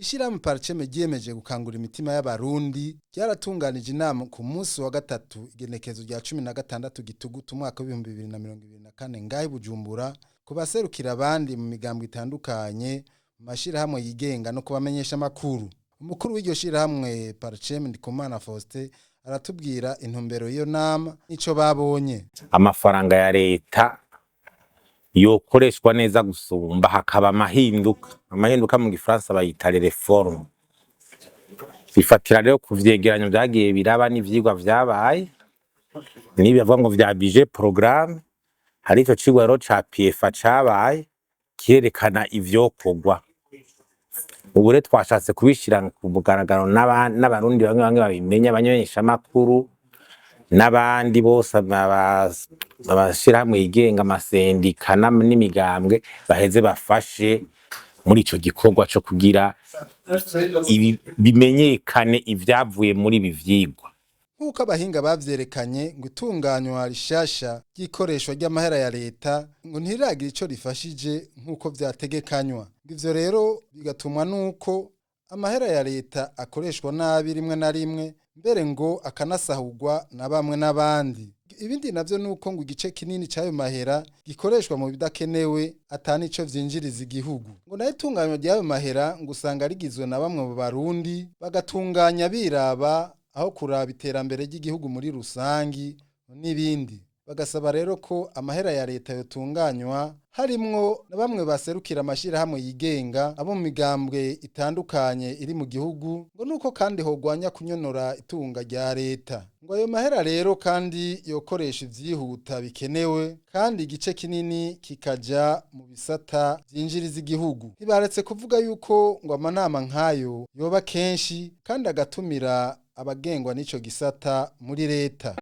Ishirahamwe Parcem ryiyemeje gukangura imitima y'Abarundi ryaratunganije inama ku munsi wa gatatu, igenekerezo rya 16 Gitugutu umwaka w'2024, ngaho i Bujumbura, ku baserukira abandi mu migambwe itandukanye, mu mashirahamwe yigenga no kubamenyesha amakuru. Umukuru w'iryo shirahamwe Parcem, Ndikumana Faustin, aratubwira intumbero y'iyo nama n'ico babonye. Amafaranga ya leta yokoreshwa neza gusumba, hakaba amahinduka. Amahinduka mu gifaransa bayita réforme. Bifatira rero ku vyegeranyo vyagiye biraba n'ivyigwa vyabaye, n'ibi bavuga ngo vya budget programme. Hari ico cigwa rero ca PFA cabaye kirerekana ivyokorwa. Ubu rero twashatse kubishira ku mugaragaro n'Abarundi bamwe bamwe babimenya, abamenyeshamakuru n'abandi bose, amashirahamwe yigenga, amasendika n'imigambwe, baheze bafashe muri ico gikorwa co kugira ibi bimenyekane, ivyavuye muri ibi vyigwa. Nk'uko abahinga bavyerekanye, ngo itunganywa rishasha ry'ikoreshwa ry'amahera ya leta ngo ntiragira ico rifashije nk'uko vyategekanywa. Ngo ivyo rero bigatumwa n'uko amahera ya leta akoreshwa nabi rimwe na rimwe, mbere ngo akanasahurwa na bamwe n'abandi. Ibindi navyo nuko ngo igice kinini c'ayo mahera gikoreshwa mu bidakenewe, ata nico vyinjiriza igihugu. Ngo nayo itunganywa ry'ayo mahera ngo usanga rigizwe na bamwe mu Barundi, bagatunganya biraba aho kuraba iterambere ry'igihugu muri rusangi n'ibindi. Bagasaba rero ko amahera ya leta yotunganywa harimwo na bamwe baserukira amashirahamwe yigenga, abo mu migambwe itandukanye iri mu gihugu. Ngo nuko kandi hogwanya kunyonora itunga rya leta. Ngo ayo mahera rero kandi yokoresha ivyihuta bikenewe, kandi igice kinini kikaja mu bisata vyinjiriza igihugu. Ntibaretse kuvuga yuko ngo amanama nk'ayo yoba kenshi, kandi agatumira abagengwa n'ico gisata muri leta.